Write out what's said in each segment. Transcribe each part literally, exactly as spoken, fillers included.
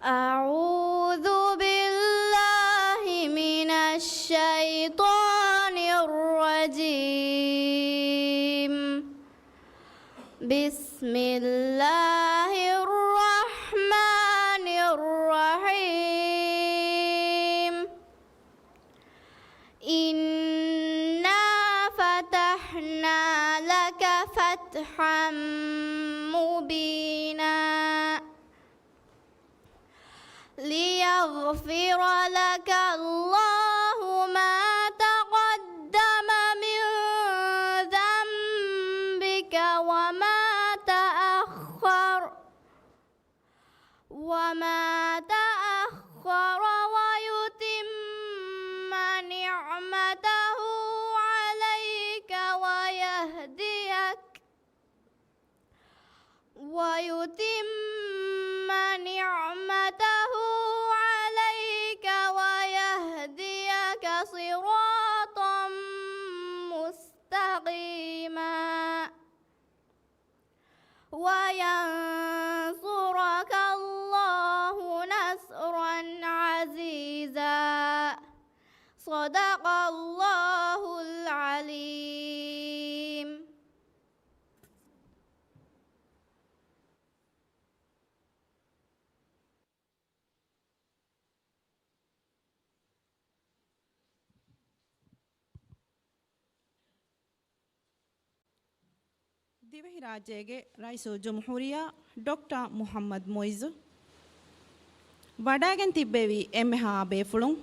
أعوذ بالله من الشيطان الرجيم. بسم الله الرحمن الرحيم. إنا فتحنا لك فتحا مبينا. ليغفر لك الله ما تقدم من ذنبك وما تأخر، وما تأخر، ويتم نعمته عليك ويهديك، ويتم نعمته عليك ويهديك صراطا مستقيما. وينصرك الله نصرا عزيزا. صدق الله العليم. ދިވެހިރާއްޖޭގެ ރައީސުލްޖުމްހޫރިއްޔާ ޑޮކްޓަރ މުޙައްމަދު މުޢިއްޒު ވަޑައިގެން ތިއްބެވި އެންމެހާ ބޭފުޅުން،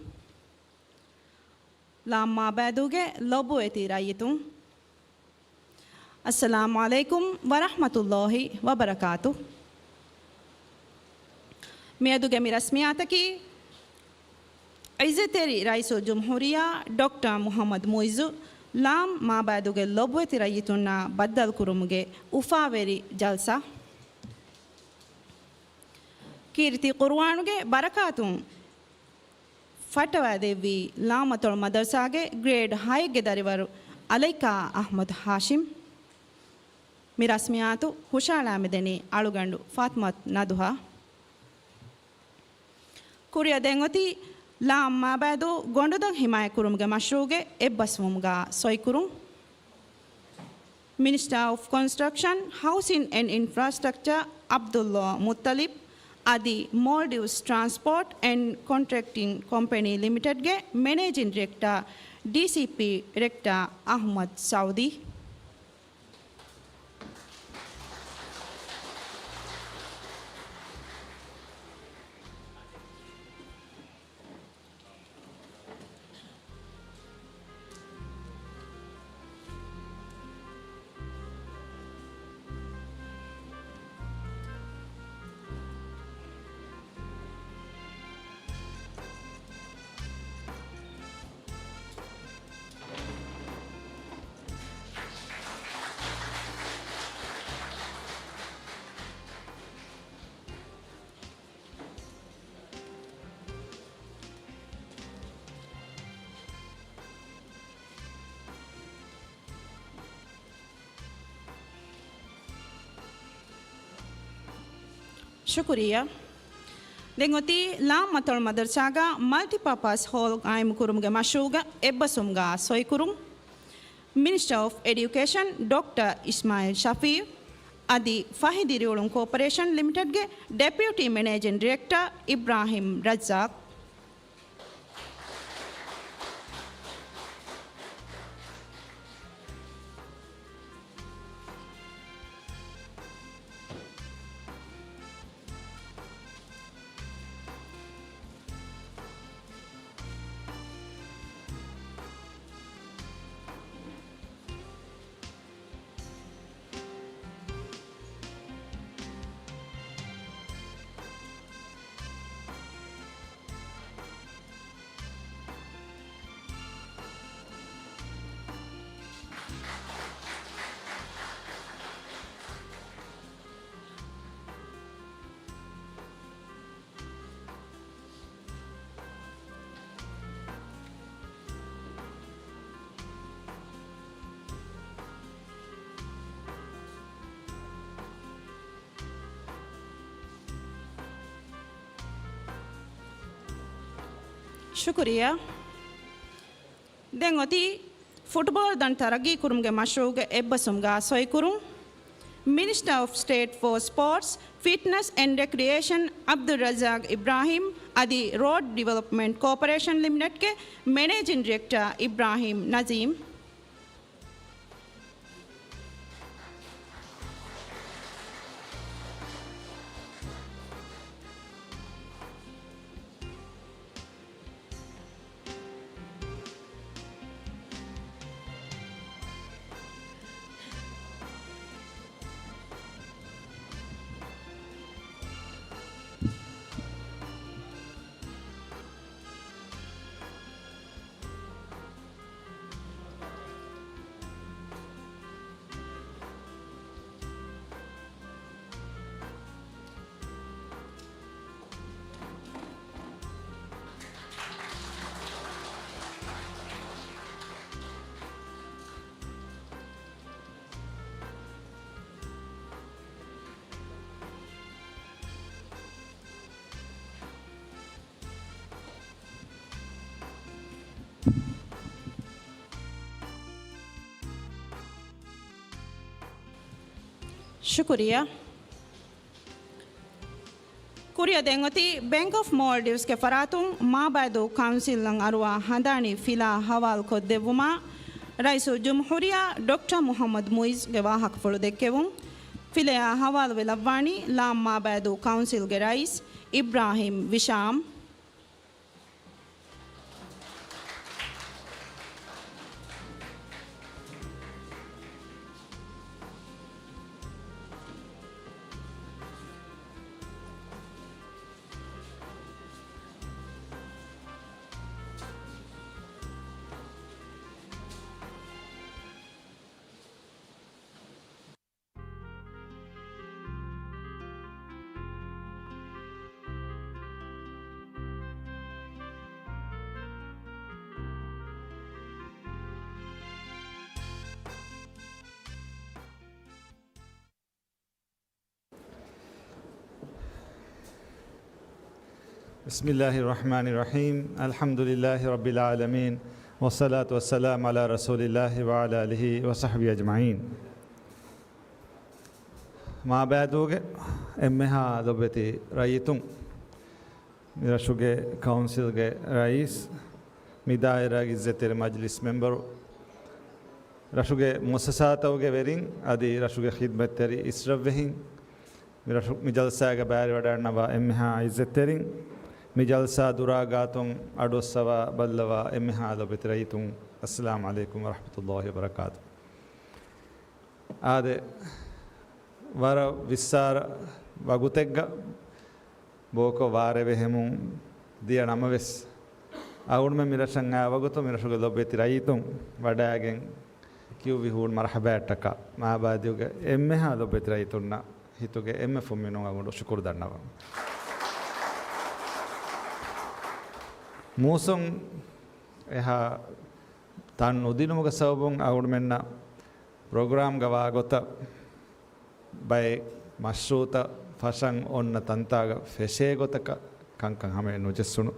ލާމް މާބައިދޫގެ ލޮބުވެތި ރައްޔިތުން، އައްސަލާމު ޢަލައިކުމް ވަރަޙްމަތުﷲި ވަބަރަކާތު. މިއަދުގެ މި ރަސްމިއްޔާތަކީ، ޢިއްޒަތްތެރި ރައީސުލްޖުމްހޫރިއްޔާ ޑޮކްޓަރ މުޙައްމަދު މުޢިއްޒު ލާމް މާބައިދޫގެ ލޮބުވެތި ރައްޔިތުންނާ ބައްދަލުކުރުމުގެ އުފާވެރި ޖަލްސާ. ކީރިތި ޤުރުއާނުގެ ބަރަކާތުން ފައްޓަވައިދެއްވީ ލާމަތޮޅު މަދަރުސާގެ ގްރޭޑް ހައެއްގެ ދަރިވަރު އަލައިކާ އަޙްމަދު ހާޝިމް. މި ރަސްމިއްޔާތު ހުށައަޅާމެދެނީ އަޅުގަނޑު ފާތިމަތު ނަދުހާ. ކުރިއަށް ދެން އޮތީ ލާމް މާބައިދޫ ގޮނޑުދޮށް ހިމާޔަތްކުރުމުގެ މަޝްރޫޢުގެ އެއްބަސްވުމުގަ ސޮއިކުރުން. މިނިސްޓަރ އޮފް ކޮންސްޓްރަކްޝަން، ހައުސިން އެންޑް އިންފްރާސްޓްރަކްޗާ ޢަބްދުﷲ މުއްޠަލިބް އަދި މޯލްޑިވްސް ޓްރާންސްޕޯޓް އެންޑް ކޮންޓްރެކްޓިން ކޮމްޕެނީ ލިމިޓެޑްގެ މެނޭޖިން ޑިރެކްޓަރ ޑީސީޕީ ރެކްޓަރ އަޙްމަދު ސަޢުދީ. ޝުކުރިއްޔާ. ދެން އޮތީ ލާމް މަތޮޅު މަދަރުސާގަ މަލްޓިޕާޕަސް ހޯލް ޤާއިމުކުރުމުގެ މަޝްރޫޢުގަ އެއްބަސްވުމުގަ ސޮއިކުރުން. މިނިސްޓަރ އޮފް އެޑިއުކޭޝަން ޑޮކްޓަރ އިސްމާޢީލް ޝަފީޢު އަދި ފަހި ދިރިއުޅުން ކޯޕަރޭޝަން ލިމިޓެޑްގެ ޑެޕިއުޓީ މެނޭޖިން ޑިރެކްޓަރ އިބްރާހިމް ރައްޒާޤް. ޝުކުރިއްޔާ. ދެން އޮތީ ފުޓްބޯޅަ ދަނޑު ތަރައްގީކުރުމުގެ މަޝްރޫޢުގެ އެއްބަސްވުމުގަ ސޮއިކުރުން. މިނިސްޓަރ އޮފް ސްޓޭޓް ފޯ ސްޕޯޓްސް، ފިޓްނަސް އެންޑް ރެކްރިއޭޝަން ޢަބްދުއްރައްޒާޤް އިބްރާހީމް އަދި ރޯޑް ޑިވެލޮޕްމަންޓް ކޯޕަރޭޝަން ލިމިޓެޑްގެ މެނޭޖިން ޑިރެކްޓަރ އިބްރާހީމް ނަޒީމް. ޝުކުރިއްޔާ. ކުރިއަށް ދެން އޮތީ ބޭންކް އޮފް މޯލްޑިވްސްގެ ފަރާތުން މާބައިދޫ ކައުންސިލަށް އަރުވާ ހަނދާނީ ފިލާ ހަވާލުކޮށްދެއްވުމަށް ރައީސުލްޖުމްހޫރިއްޔާ ޑޮކްޓަރ މުޙައްމަދު މުޢިއްޒުގެ ވާހަކަފުޅު ދެއްކެވުން. ފިލަޔާ ހަވާލުވެލައްވާނީ ލާމް މާބައިދޫ ކައުންސިލްގެ ރައީސް އިބްރާހީމް ވިޝާމް. بسم الله الرحمن الرحيم. الحمد لله رب العالمين. والصلاة والسلام على رسول الله وعلى آله وصحبه أجمعين. މާބައިދޫގެ އެންމެހާ ލޮބުވެތި ރައްޔިތުން، މި ރަށުގެ ކައުންސިލްގެ ރައީސް، މި ދާއިރާގެ އިއްޒަތްތެރި މަޖިލިސް މެމްބަރު، ރަށުގެ މުއައްސަސާތަކުގެ ވެރިން އަދި ރަށުގެ ޚިދްމަތްތެރި އިސްރަށްވެހިން، މި ރަށު، މި ޖަލްސާގަ ބައިވެރިވަޑައިގަންނަވާ އެންމެހާ އިއްޒަތްތެރިން، މި ޖަލްސާ ދުރާ ގާތުން އަޑުއައްސަވާ ބައްލަވާ އެންމެހާ ލޮބުވެތި ރައްޔިތުން، އައްސަލާމު ޢަލައިކުމް ވަރަޙްމަތުﷲި ވަބަރަކާތު. އާދެ، ވަރަށް ވިއްސާރަ ވަގުތެއްގަ ބޯކޮށް ވާރޭ ވެހެމުން ދިޔަ ނަމަވެސް، އަޅުގަނޑުމެން މި ރަށަށް އައި ވަގުތު މި ރަށުގެ ލޮބުވެތި ރައްޔިތުން ވަޑައިގެން ކިޔުއްވި ހޫނު މަރުޙަބާއަށްޓަކާ، މާބައިދޫގެ އެންމެހާ ލޮބުވެތި ރައްޔިތުންނަށް ހިތުގެ އެންމެ ފުންމިނުން އަޅުގަނޑު ޝުކުރު ދަންނަވަން. މޫސުން އެހާ ތަން ނުދިނުމުގެ ސަބަބުން އަޅުގަނޑުމެންނަށް ޕްރޮގްރާމްގަ ވާގޮތަށް ބައެއް މަޝްރޫޢުތައް ފަށަން އޮންނަ ތަންތާގަ ފެށޭ ގޮތަކަށް ކަންކަން ހަމައެއް ނުޖެއްސުނު.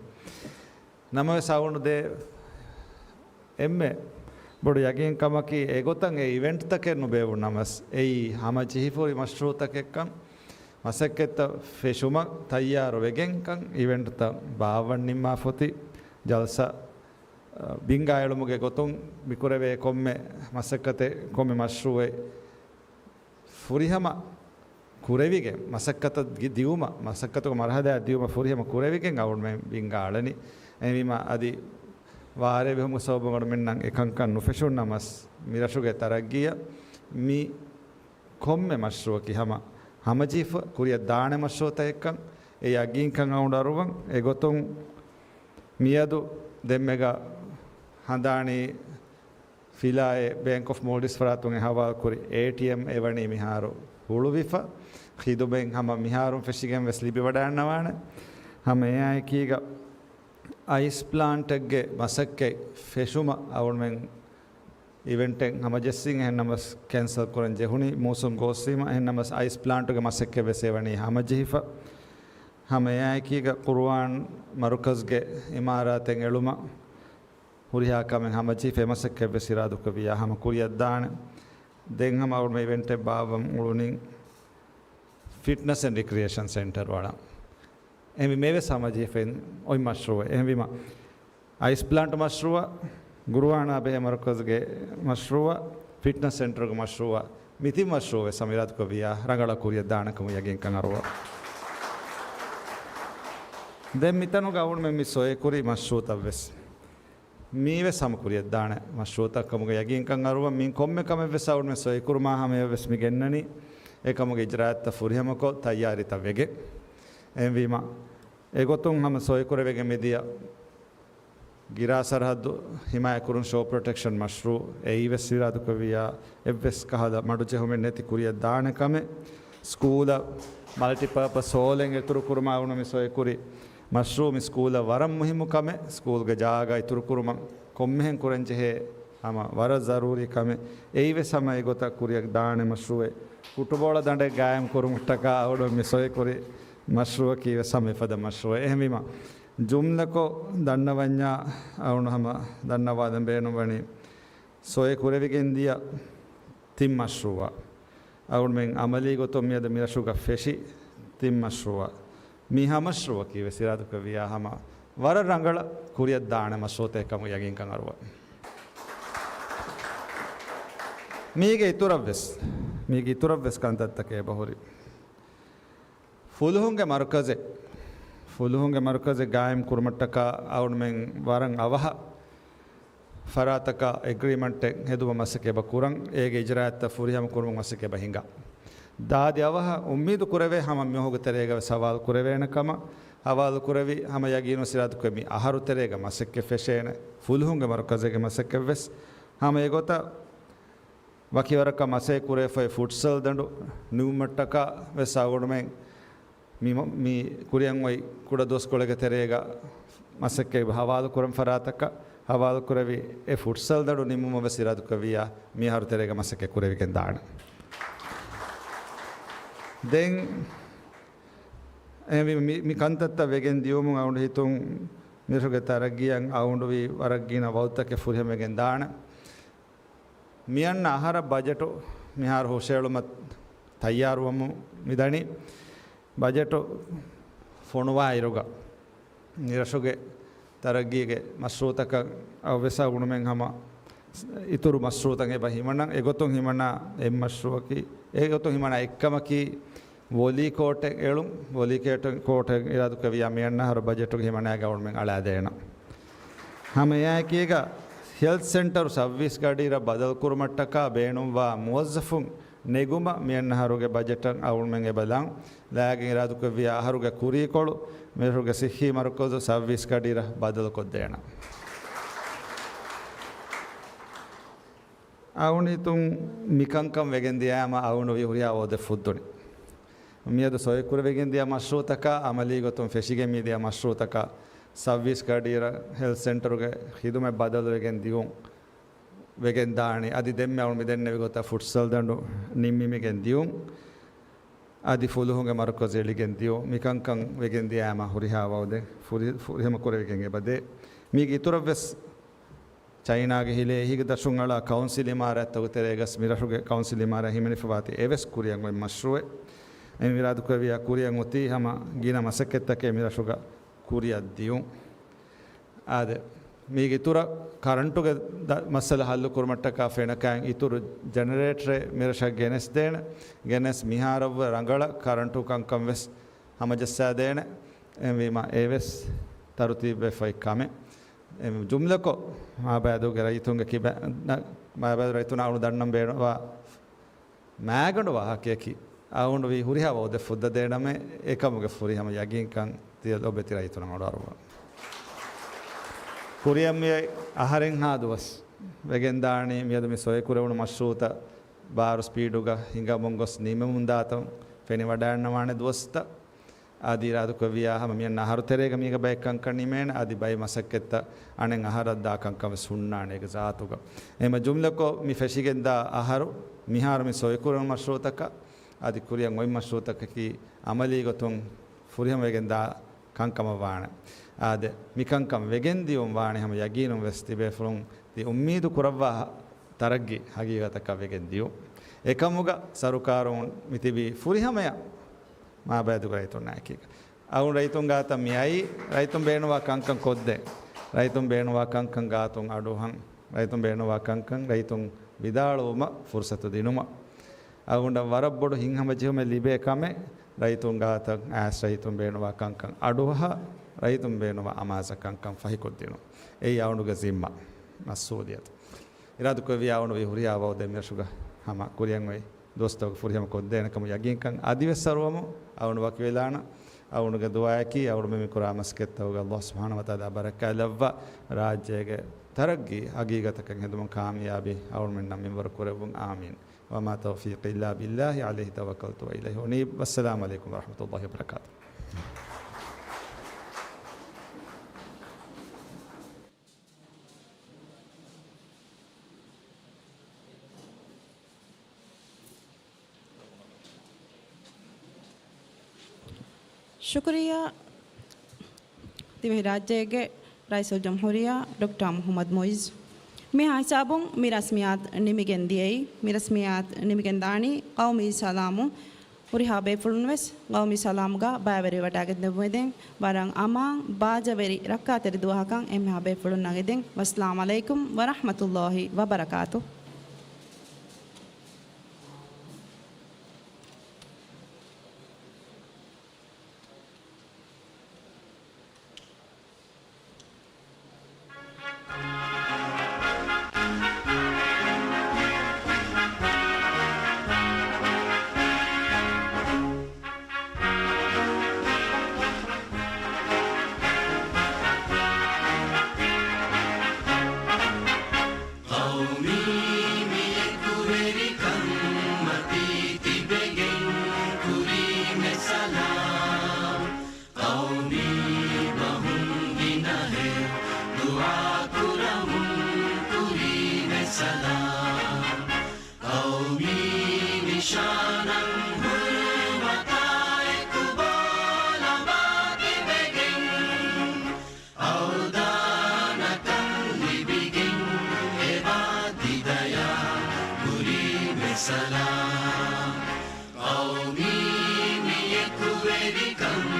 ނަމަވެސް އަޅުގަނޑު ދޭ އެންމެ ބޮޑު ޔަގީންކަމަކީ، އެގޮތަށް އެ އިވެންޓްތަކެއް ނުބޭއްވުނަމަސް، އެއީ ހަމަޖެހިފަހުރި މަޝްރޫޢުތަކެއްކަން، މަސައްކަތްތައް ފެށުމަށް ތައްޔާރު ވެގެންކަން، އިވެންޓްތައް ބާއްވަން ނިންމާފަ އޮތީ ޖަލްސާ، އަ، ބިންގާ އެޅުމުގެ ގޮތުން މިކުރެވޭ ކޮންމެ މަސައްކަތެއް، ކޮންމެ މަޝްރޫޢެއް ފުރިހަމަ ކުރެވިގެން، މަސައްކަތަށް ދި-، ދިއުމަށް، މަސައްކަތުގެ މަރުޙަލާއަށް ދިއުމަށް ފުރިހަމަ ކުރެވިގެން އަޅުގަނޑުމެން ބިންގާ އަޅަނީ. އެހެންވީމަ އަދި ވާރޭ ވެހުމުގެ ސަބަބުން އަޅުގަނޑުމެންނަށް އެކަންކަން ނުފެށުން ނަމަސް، މި ރަށުގެ ތަރައްގީއަށް މި ކޮންމެ މަޝްރޫޢަކީ ހަމަ ހަމަޖެހިފަ ކުރިއަށް ދާނެ މަޝްރޫޢުތަކެއްކަން އެ ޔަގީންކަން އަޅުގަނޑު އަރުވަން. އެގޮތުން މިއަދު ދެންމެގަ ހަނދާނީ ފިލާއެއް ބޭންކް އޮފް މޯލްޑިވްސް ފަރާތުން އެ ހަވާލުކުރި އޭޓީއެމް އެވަނީ މިހާރު ހުޅުވިފަ، ޚިދުމަތް ހަމަ މިހާރުން ފެށިގެން ވެސް ލިބިވަޑައިގަންނަވާނެ. ހަމަ އެއާއެކީގަ އައިސް ޕްލާންޓެއްގެ މަސައްކަތް ފެށުމަށް އަޅުގަނޑުމެން އިވެންޓެއް ހަމަޖެއްސިން، އެހެންނަމަސް ކެންސަލް ކުރަން ޖެހުނީ މޫސުން ގޯސްވީމަ، އެހެންނަމަސް އައިސް ޕްލާންޓުގެ މަސައްކަތް ވެސް އެވަނީ ހަމަޖެހިފަ. ހަމައެއާއެކީގަ ޤުރުއާން މަރުކަޒްގެ އިމާރާތެއް އެޅުމަށް ހުރިހާ ކަމެއް ހަމަޖެހިފަ އެ މަސައްކަތްވެސް އިރާދަކުރެއްވިއްޔާ ހަމަ ކުރިއަށްދާނެ. ދެން ހަމަ އަޅުގަނޑުމެން އިވެންޓެއް ބާއްވަން އުޅުނީ ފިޓްނަސް އެންޑް ރިކްރިއޭޝަން ސެންޓަރު އަޅަން. އެހެންވީމަ އެވެސް ހަމަޖެހިފައި އޮތް މަޝްރޫއެއް. އެހެންވީމަ އައިސް ޕްލާންޓް މަޝްރޫއަށް، ގުރުއާނާ ބެހޭ މަރުކަޒުގެ މަޝްރޫއަށް، ފިޓްނަސް ސެންޓަރުގެ މަޝްރޫއަށް، މި ތިން މަޝްރޫއެއް ހަމަ އިރާދަކުރެއްވިއްޔާ ރަނގަޅަށް ކުރިއަށް ދާނެ ކަމަށް ޔަގީންކަން އަރުވަ. ދެން މިތަނުގަ އަޅުގަނޑުމެން މި ސޮއިކުރި މަޝްރޫއުތައްވެސް މީވެސް ހަމަ ކުރިއަށްދާނެ މަޝްރޫއުތައް ކަމުގެ ޔަގީންކަން އަރުވަ. މި ކޮންމެ ކަމެއްވެސް އަޅުގަނޑުމެން ސޮއިކުރުމާ ހަމަޔަށްވެސް މި ގެންނަނީ އެކަމުގެ އިޖްރާއަތްތައް ފުރިހަމަކޮށް ތައްޔާރީތައް ވެގެން. އެހެންވީމަ އެގޮތުން ހަމަ ސޮއިކުރެވިގެން މިދިޔަ ގިރާ ސަރަހައްދު ހިމާޔަތްކުރުން ޝޯ ޕްރޮޓެކްޝަން މަޝްރޫއު އެއީވެސް އިރާދަކުރެއްވިއްޔާ އެއްވެސް ކަހަލަ މަޑުޖެހުމެއް ނެތި ކުރިއަށް ދާނެ ކަމެއް، ސްކޫލަށް މަލްޓިޕާޕަސް ހޯލެއް އިތުރުކުރުމަށް އަޅުގަނޑު މި ސޮއިކުރި މަޝްރޫއު މި ސްކޫލަށް ވަރަށް މުހިއްމު ކަމެއް، ސްކޫލްގެ ޖާގަ އިތުރުކުރުމަށް ކޮންމެހެން ކުރަންޖެހޭ ހަމަ ވަރަށް ޒަރޫރީ ކަމެއް، އެއީވެސް ހަމަ އެގޮތަށް ކުރިއަށް ދާނެ މަޝްރޫއެއް. ފުޓުބޯޅަ ދަނޑެއް ގާއިމް ކުރުމަށްޓަކާ އަޅުގަނޑު މި ސޮއިކުރި މަޝްރޫއަކީވެސް ހަމަ އެފަދަ މަޝްރޫއެއް. އެހެންވީމަ ޖުމްލަކޮށް ދަންނަވަންޏާ އަޅުގަނޑު ހަމަ ދަންނަވާލަން ބޭނުންވަނީ ސޮއި ކުރެވިގެން ދިޔަ ތިން މަޝްރޫއަށް. އަޅުގަނޑުމެން އަމަލީ ގޮތުން މިއަދު މިރަށުގަ ފެށި ތިން މަޝްރޫއަށް. މި ހަ މަޝްރޫއަކީ ވެސް އިރާދަކުރެއްވިއްޔާ ހަމަ ވަރަށް ރަނގަޅަށް ކުރިއަށް ދާނެ މަޝްރޫއުތަކެއް ކަމަށް ޔަގީންކަން އަރުވަ. މީގެ އިތުރަށްވެސް، މީގެ އިތުރަށްވެސް ކަންތައްތަކެއް އެބަހުރި. ފުލުހުންގެ މަރުކަޒެއް، ފުލުހުންގެ މަރުކަޒެއް ގާއިމް ކުރުމަށްޓަކާ އަޅުގަނޑުމެން ވަރަށް އަވަހަށް ފަރާތަކަށް އެގްރީމަންޓެއް ހެދުމަށް މަސައްކަތް އެބަ ކުރަން، އޭގެ އިޖްރާއަތްތައް ފުރިހަމަ ކުރުމަށް މަސައްކަތް އެބަ ހިނގާ. ދާދި އަވަހަށް އުއްމީދު ކުރެވޭ ހަމަ މީހުންގެ ތެރޭގަ ވެސް ހަވާލު ކުރެވޭނެ ކަމަށް، ހަވާލު ކުރެވި ހަމަ ޔަގީނު އިރާދަކުރެ މި އަހަރު ތެރޭގަ މަސައްކަތް ފެށޭނެ، ފުލުހުންގެ މަރުކަޒެއްގެ މަސައްކަތް ވެސް ހަމަ އެގޮތަށް ވަކިވަރަކަށް މަސައްކަތް ކުރެވިފައި ފުޓްސަލް ދަނޑު ނިމުމަށްޓަކާ ވެސް އަޅުގަނޑުމެން މި، މި ކުރިއަށް އޮތް ކުޑަ ދުވަސްކޮޅެއްގެ ތެރޭގަ މަސައްކަތް ހަވާލު ކުރަން ފަރާތަކަށް ހަވާލު ކުރެވި އެ ފުޓްސަލް ދަނޑު ނިމުމަށް ވެސް އިރާދަކުރެއްވިއްޔާ މި އަހަރު ތެރޭގަ މަސައްކަތް ކުރެވިގެން ދާނެ. ދެން އެހެންވީމަ މި، މި ކަންތައްތައް ވެގެން ދިޔުމުން އަޅުގަނޑު ހިތުން މިރަށުގެ ތަރައްގީއަށް އަޅުގަނޑު ވީ ވަރަށް ގިނަ ވައުދުތަކެއް ފުރިހަމަވެގެން ދާނެ. މިއަންނަ އަހަރަށް ބަޖެޓު މިހާރު ހުށައެޅުމަށް ތައްޔާރުވަމުން މިދަނީ. ބަޖެޓު ފޮނުވާއިރުގަ މިރަށުގެ ތަރައްގީގެ މަޝްރޫއުތަކަށް އަވެސް އަޅުގަނޑުމެން ހަމަ އިތުރު މަޝްރޫއުތައް އެބަ ހިމަނަން. އެގޮތުން ހިމަނާ އެއް މަޝްރޫއަކީ، އެގޮތުން ހިމަނާ އެއްކަމަކީ ވޮލީ ކޯޓެއް އެޅުން. ވޮލީ ކޯޓެއް، ކޯޓެއް އިރާދަކުރެއްވިއްޔާ މިއަންނަ އަހަރު ބަޖެޓުގަ ހިމަނާގެ އަޅުގަނޑުމެން އަޅާދޭނަން. ހަމައެއާއެކީގަ ހެލްތް ސެންޓަރު ސައުވީސް ގަޑިއިރަށް ބަދަލުކުރުމަށްޓަކާ ބޭނުންވާ މުވައްޒަފުން ނެގުމަށް މިއަންނަ އަހަރުގެ ބަޖެޓަށް އަޅުގަނޑުމެން އެބަ ލާން. ލާގެން އިރާދަކުރެއްވިއްޔާ އަހަރުގެ ކުރީކޮޅު މިރަށުގެ ސިއްހީ މަރުކަޒު ސައުވީސް ގަޑިއިރަށް ބަދަލުކޮށްދޭނަން. އަޅުގަނޑު ހިތުން މިކަންކަން ވެގެން ދިޔައިމަ އަޅުގަނޑު ވީ ހުރިހާ ވައުދެއް ފުއްދުނި. މިއަދު ސޮއިކުރެވިގެން ދިޔަ މަޝްރޫއުތަކާ އަމަލީ ގޮތުން ފެށިގެން މިދިޔަ މަޝްރޫއުތަކާ ސައުވީސް ގަޑިއިރަށް ހެލްތް ސެންޓަރުގެ ޚިދުމަތް ބަދަލުވެގެން ދިޔުން ވެގެން ދާނީ. އަދި ދެންމެ އަޅުގަނޑު މި ދެންނެވި ގޮތަށް ފުޓްސަލް ދަނޑު ނިންމިގެން ދިޔުން. އަދި ފުލުހުންގެ މަރުކަޒު އެޅިގެން ދިޔުން. މިކަންކަން ވެގެން ދިޔައިމަ ހުރިހާ ވައުދެއް ފުރި، ފުރިހަމަ ކުރެވިގެން އެބަދޭ. މީގެ އިތުރަށްވެސް ޗައިނާގެ ހިލޭ އެހީގެ ދަށުން އަޅާ ކައުންސިލް އިމާރާތްތަކުގެ ތެރޭގަސް މިރަށުގެ ކައުންސިލް އިމާރާތް ހިމެނިފަވާތީ އެވެސް ކުރިއަށް އޮތް މަޝްރޫއެއް. އެ އިރާދަކުރެއްވިއްޔާ ކުރިއަށް އޮތީ ހަމަ ގިނަ މަސައްކަތްތަކެއް މިރަށުގަ ކުރިއަށް ދިޔުން. އާދެ، މީގެ އިތުރަށް ކަރަންޓުގެ ދަ-، މައްސަލަ ހައްލު ކުރުމަށްޓަކާ ފެނަކައިން އިތުރު ޖެނެރޭޓަރެއް މިރަށަށް ގެނެސްދޭނެ. ގެނެސް މިހާރަށްވުރެ ރަނގަޅަށް ކަރަންޓު ކަންކަން ވެސް ހަމަޖައްސާދޭނެ. އެހެންވީމަ އެވެސް ތަރުތީބުވެފައި ކަމެއް. އެ ޖުމްލަކޮށް މާބައިދޫގެ ރައްޔިތުންގެ ކިބަ-، ނަ-، މާބައިދޫ ރައްޔިތުންނަށް އަޅުގަނޑު ދަންނަން ބޭނުންވާ މާގަނޑު ވާހަކަޔަކީ، އަޅުގަނޑު ވީ ހުރިހާ ވައުދެއް ފުއްދަދޭނަމޭ، އެކަމުގެ ފުރިހަމަ ޔަގީންކަން ތިޔަ ލޮބެތި ރައްޔިތުންނަށް އަޅުވާ. ކުރިއަށް މިއޮތް އަހަރެއްހާ ދުވަސް ވެގެންދާނީ މިއަދު މި ސޮއިކުރެވުނު މަޝްރޫއުތައް ބާރު ސްޕީޑުގަ ހިނގަމުން ގޮސް ނިމެމުންދާތަން ފެނިވަޑައިގަންނަވާނެ ދުވަސްތައް. އަދި އިރާދަކުރެއްވިއްޔާ ހަމަ މިއަންނަ އަހަރު ތެރޭގަ މީގަ ބައެއް ކަންކަން ނިމޭނެ. އަދި ބައެއް މަސައްކަތްތައް އަނެއް އަހަރަށް ދާ ކަންކަން ވެސް ހުންނާނެ އޭގެ ޒާތުގަ. އެހެންވީމަ ޖުމްލަކޮށް މި ފެށިގެންދާ އަހަރު މިހާރު މި ސޮއިކުރެވުނު މަޝްރޫއުތަކަށް އަދި ކުރިއަށް އޮތް މަޝްރޫއުތަކަކީ އަމަލީ ގޮތުން ފުރިހަމަވެގެން ދާ ކަންކަމަށް ވާނެ. އާދެ، މި ކަންކަން ވެގެން ދިޔުން ވާނެ ހަމަ ޔަގީނުން ވެސް ތިބޭފުޅުން ތި އުއްމީދު ކުރައްވާ ތަރައްގީ ހަގީގަތަކަށް ވެގެން ދިޔުން. އެކަމުގަ ސަރުކާރުން މި ތިބީ ފުރިހަމަޔަށް މާބައިދުގަ ރައްޔިތުންނާ އެކީގަ. އަޅުގަނޑު ރައްޔިތުން ގާތަށް މި އައީ، ރައްޔިތުން ބޭނުންވާ ކަންކަން ކޮށްދޭން. ރައްޔިތުން ބޭނުންވާ ކަންކަން ގާތުން އަޑުއަހަން. ރައްޔިތުން ބޭނުންވާ ކަންކަން ރައްޔިތުން ވިދާޅުވުމަށް ފުރުސަތު ދިނުމަށް. އަޅުގަނޑަށް ވަރަށް ބޮޑު ހިތްހަމަޖެހުމެއް ލިބޭ ކަމެއް، ރައްޔިތުން ގާތަށް އައިސް ރައްޔިތުން ބޭނުންވާ ކަންކަން އަޑުއަހާ، ރައްޔިތުން ބޭނުންވާ އަމާޒަށް ކަންކަން ފަހިކޮށްދިނުން. އެއީ އަޅުގަނޑުގެ ޒިންމާ، މަސްއޫލިއްޔަތު. އިރާދަކުރެއްވިއްޔާ އަޅުގަނޑު ވީ ހުރިހާ ވައުދެއް މިރަށުގަ ހަމަ ކުރިއަށް އޮތް ދުވަސްތަކުގެ ފުރިހަމަ ކޮށްދޭނެ ކަމަށް ޔަގީންކަން އަދިވެސް އަރުވަމު. އަޅުގަނޑު ވަކިވެލާނަން. އަޅުގަނޑުގެ ދުޢާއަކީ އަޅުގަނޑުމެން މި ކުރާ މަސައްކަތްތަކުގަ ﷲ ސުބްޙާނަހޫ ވަތަޢާލާ ބަރަކާތް ލައްވާ، ރާއްޖޭގެ ތަރައްގީ ހަގީގަތަކަށް ހެދުމަށް ކާމިޔާބީ އަޅުގަނޑުމެންނަށް މިންވަރު ކުރެއްވުން. އާމީން. وما توفيقي إلا بالله عليه توكلت وإليه أنيب. والسلام عليكم ورحمة الله وبركاته. ޝުކުރިއްޔާ ދިވެހިރާއްޖޭގެ ރައީސުލްޖުމްހޫރިއްޔާ ޑޮކްޓަރ މުޙައްމަދު މުޢިއްޒު. މިހާ ހިސާބުން މި ރަސްމިއްޔާތު ނިމިގެން ދިޔައީ. މި ރަސްމިއްޔާތު ނިމިގެން ދާނީ ޤައުމީ ސަލާމުން. ހުރިހާ ބޭފުޅުން ވެސް ޤައުމީ ސަލާމުގަ ބައިވެރިވެވަޑައިގެން ދެއްވުމެދެން ވަރަށް އަމާން ބާއްޖަވެރި ރައްކާތެރި ދުވަހަކަށް އެންމެހާ ބޭފުޅުންނަށް އެދެން. ވައްސަލާމް ޢަލައިކުމް ވަރަޙްމަތުﷲ ވަބަރަކާތު. ޤައުމީ މިއެކުވެރިކަން މަތީ ތިބެގެން ކުރީމެ ސަލާމް. ޤައުމީ ބަހުން ގިނަހެއް ދުޢާކުރަމުން ކުރީމެ ސަލާމް. ޤައުމީ ނިޝާނަށް ހުރުމަތާ އެކު ބޯލަމާ ތިބެގެން އަވްދާނަކަން ލިބިގެން އެބާ ދިދަޔާ ކުރީމެ ސަލާމް. ޤައުމީ މިއެކުވެރިކަން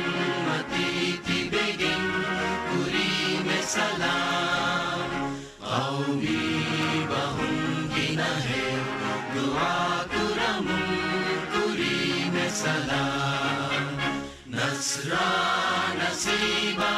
މަތީ ތިބެގެން ކުރީމެ ސަލާމް. ޤައުމީ ބަހުން ގިނަހެއް ދުޢާކުރަމުން ކުރީމެ ސަލާމް. ނަޞްރާ ނަސީބާ